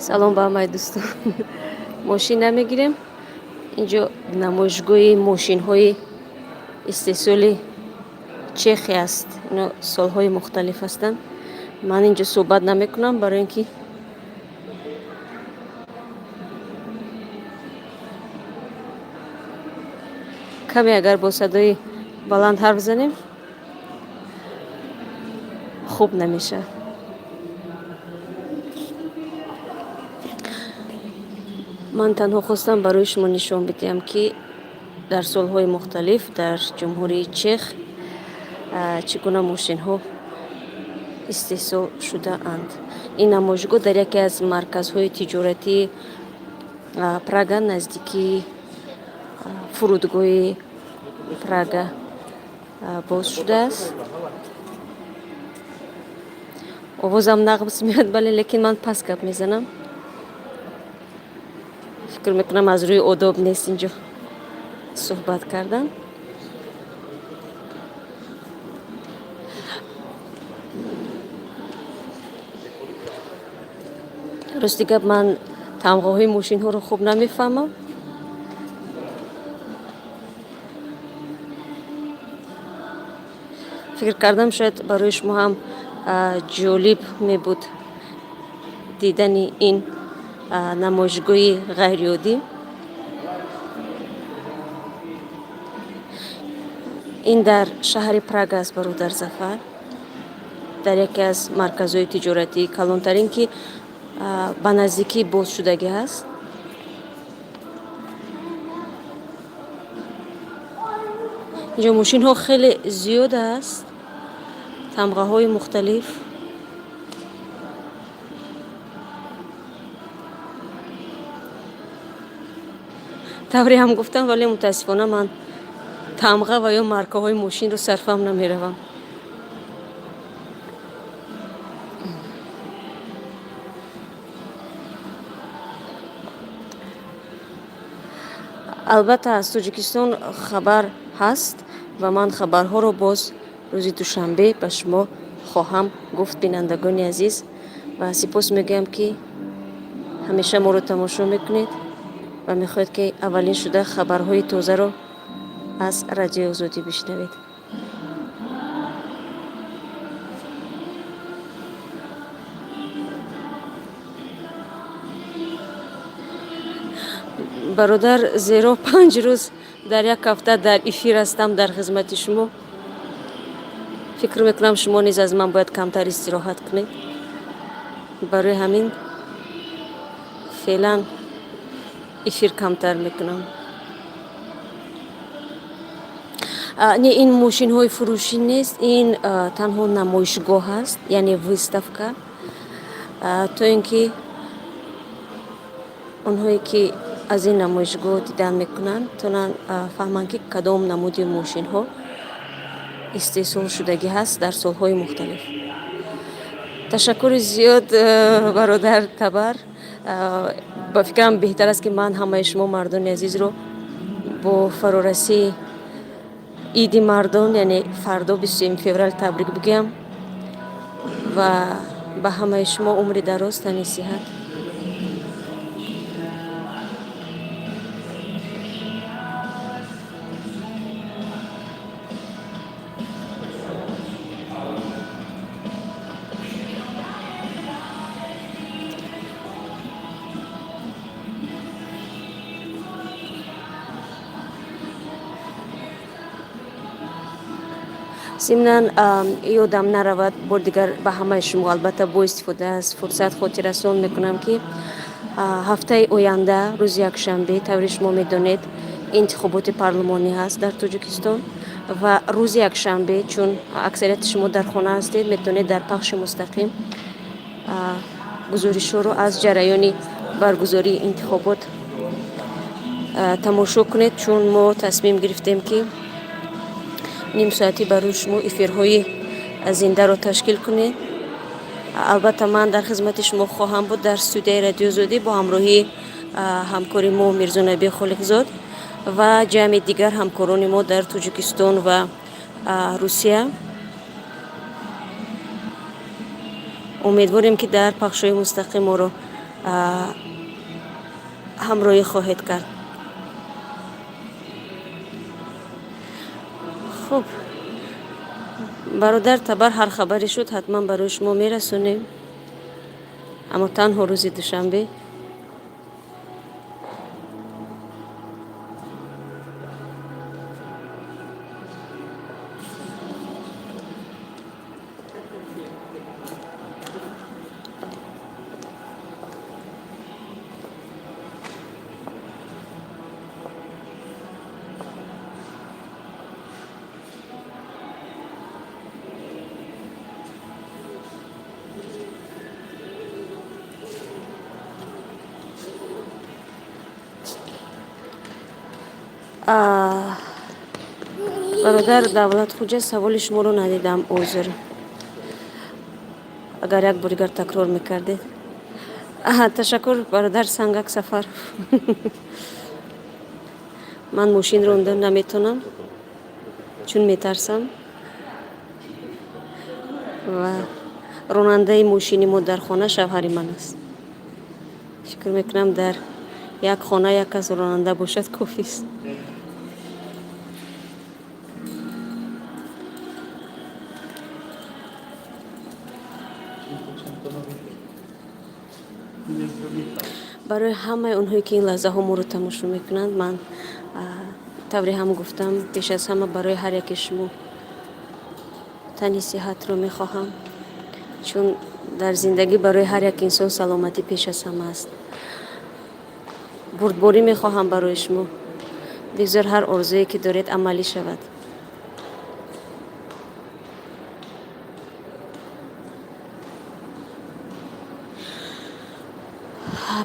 Салом ба ҳамаи дӯстон. Мошин намегирем. Инҷо намоишгоҳи мошинҳои истеҳсоли Чехия аст. Ино солҳои мухталиф ҳастанд. Ман инҷо суҳбат намекунам, барои ин ки каме агар бо садои баланд ҳарф занем, хуб намешавад. Ман танҳо хостам барои шумо нишон бидиҳам, ки дар солҳои мухталиф дар Ҷумҳурии Чех чӣ гуна мошинҳо истеҳсол шудаанд. Ин намоишгоҳ дар яке аз марказҳои тиҷоратии Прага, наздикии фурудгоҳи Прага боз шудааст. Овозам нағз меояд, бале, лекин ман паст гап мезанам. Фикр мекунам, аз рӯи одоб нест инҷо суҳбат кардан. Рости гап, ман тамғаҳои мошинҳоро хуб намефаҳмам. Фикр кардам, шояд барои шумо ҳам ҷолиб мебуд дидани ин намоишгоҳи ғайриоддӣ. Ин дар шаҳри Прага аст, бародар Зафар, дар яке аз марказҳои тиҷоратии калонтарин, ки ба наздикӣ бозшудагӣ ҳаст. Инҷо мошинҳо хеле зиёд аст, тамғаҳои мухталиф. Тавре ҳам гуфтам, вале мутаассифона ман тамға ва ё маркаҳои мошинро сарфаҳм намеравам. Албатта, аз Тоҷикистон хабар ҳаст ва ман хабарҳоро боз рӯзи душанбе ба шумо хоҳам гуфт, бинандагони азиз, ва сипос мегӯям, ки ҳамеша моро тамошо мекунед ва мехоҳед, ки аввалин шуда хабарҳои тозаро аз Радиои Озодӣ бишнавед. Бародар, зеро 5 рӯз дар як ҳафта дар эфир ҳастам, дар хизмати шумо. Фикр мекунам, шумо низ аз ман бояд камтар истироҳат кунед. Барои ҳамин феълан эфир камтар мекунам. Не, ин мошинҳои фурӯшӣ нест, ин танҳо намоишгоҳ аст, яъне выставка, то ин ки онҳое ки аз ин намоишгоҳ дидан мекунанд, тавонанд фаҳманд, ки кадом намуди мошинҳо истеҳсол шудагӣ ҳаст дар солҳои мухталиф. Ташаккури зиёд, бародар Табар. Ба фикрам, беҳтар аст, ки ман ҳамаи шумо мардони азизро бо фарорасии Иди мардон, яъне фардо, 23 феврал, табрик бигӯям ва ба ҳамаи шумо умри дароз, тани сиҳат. Зимнан, ёдам наравад, бор дигар ба ҳамаи шумо, албатта, бо истифода аз фурсат хотиррасон мекунам, ки ҳафтаи оянда, рӯзи якшанбе, тавре шумо медонед, интихоботи парлумонӣ ҳаст дар Тоҷикистон ва рӯзи якшанбе, чун аксарияти шумо дар хона ҳастед, метавонед дар пахши мустақим гузоришҳоро аз ҷараёни баргузории интихобот тамошо кунед, чун мо тасмим гирифтем, ки нимсоатӣ барои шумо эфирҳои зиндаро ташкил кунед. Албатта, ман дар хизмати шумо хоҳам буд дар студияи Радиои Озодӣ бо ҳамроҳии ҳамкори мо Мирзонаби Холиқзод ва ҷамъи дигар ҳамкорони мо дар Тоҷикистон ва Русия. Умедворем, ки дар пахшҳои мустақим моро ҳамроҳӣ хоҳед кард. Хуб, бародар Табар, ҳар хабаре шуд, ҳатман барои шумо мерасонем, аммо танҳо рӯзи душанбе. Бародар Давлатхуҷа, саволи шуморо надидам, узр. Агар як бор дигар такрор мекардед. Ташаккур, бародар Сангак Сафаров. Ман мошин ронда наметонам, чун метарсам, ва ронандаи мошини мо дар хона шавҳари ман аст. Фикр мекунам, дар як хона як кас ронанда бошад, кофист. Барои ҳамаи онҳое, ки ин лаҳзаҳо моро тамошо мекунанд, ман тавре ҳам гуфтам, пеш аз ҳама барои ҳар яке шумо тани сиҳатро мехоҳам, чун дар зиндагӣ барои ҳар як инсон саломатӣ пеш аз ҳама аст. Бурдборӣ мехоҳам барои шумо, бигзор ҳар орзуе ки доред, амалӣ шавад.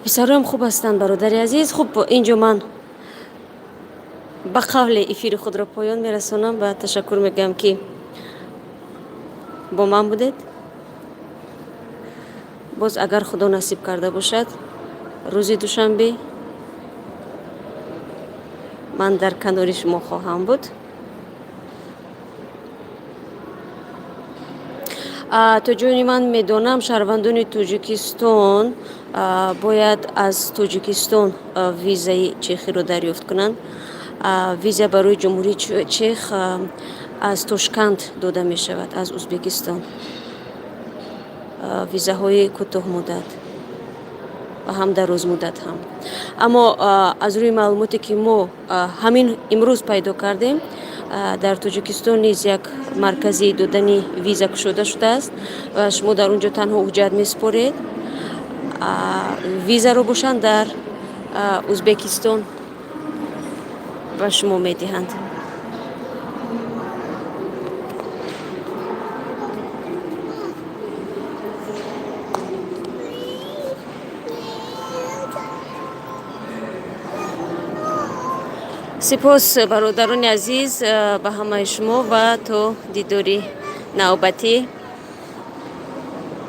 Писароям хуб ҳастанд, бародари азиз. Хуб, инҷо ман ба қавле эфири худро поён мерасонам ва ташаккур мегӯям, ки бо ман будед. Боз, агар Худо насиб карда бошад, рӯзи душанбе ман дар канори шумо хоҳам буд. То ҷони ман медонам, шаҳрвандони Тоҷикистон бояд аз Тоҷикистон визаи чехиро дарёфт кунанд. Виза барои Ҷумҳурии Чех аз Тошканд дода мешавад, аз Узбекистон, визаҳои кӯтоҳмуддат ва ҳам дарозмуддат ҳам. Аммо аз рӯи маълумоте, ки мо ҳамин имрӯз пайдо кардем, дар Тоҷикистон низ як маркази додани виза кушода шудааст ва шумо дар он ҷо танҳо ҳуҷҷат месупоред, визаро бошанд, дар Узбекистон ба шумо медиҳанд. Сипос, бародарони азиз, ба ҳамаи шумо ва то дидори навбатӣ,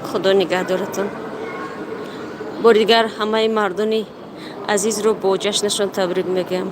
Худо нигаҳдоратон. Бори дигар ҳамаи мардони азизро бо ҷашнашон табрик мегӯям.